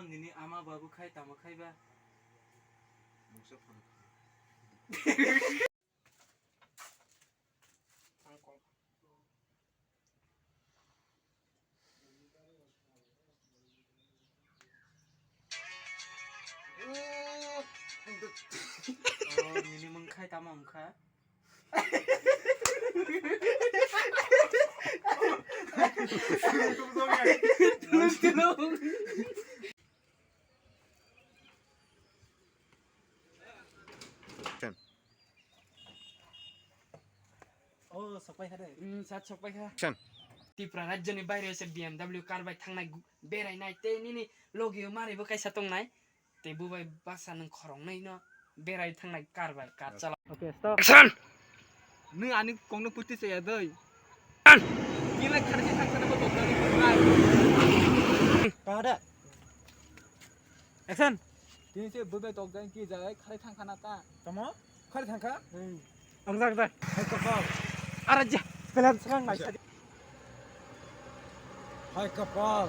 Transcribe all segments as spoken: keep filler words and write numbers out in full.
Nini ama babu khai tamo khai ba? Mungsa phano khai. Oh, nini mung khai tamo wngkha? Oh, sokpai kha de. Hmm, sat sokpai kha. Action. Tripura rajyoni baire se B M W car bai thangnai gu-, berai nai tei nini logi o mari bo kaisa tong nai. Tei bo bai basa nwng khoroknwi no berai thangnai car bai, car chala. Okay, stop. Action. Nwng ani kongno puti chaya doi. Action. Nilai kharchi thangsa na bo tokjani. Kahada? Action. Tini se bo bai tokjani ki jagai khari thangkha na ta. Tamo? Khari thangkha? Hmm. Ang jak jak. Hai kapal. Ara ja. Pelan serang nai sadi. Hai kapal.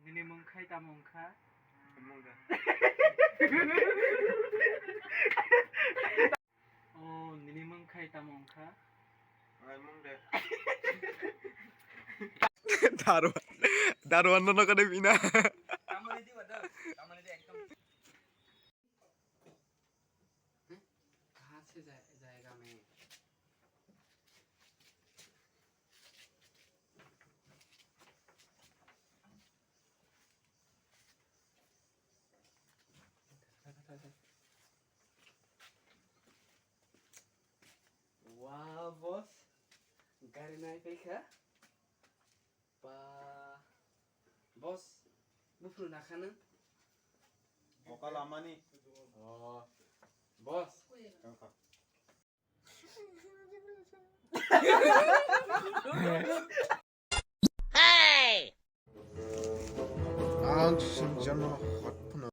Nini mung khai tamo wngkha? Mung da. Oh, nini mung khai tamo wngkha? Ai mung de. Darwan. Darwan no kade bina. Tamani di wada. Tamani di ekdom. कहाँ से जाए, जाएगा मैं? Wow, boss. Gari nai paikha. Ba, boss, buphuru nakha nang? Boka lamani. Oh, boss. Tangkha. Hey! Ang sinjano hot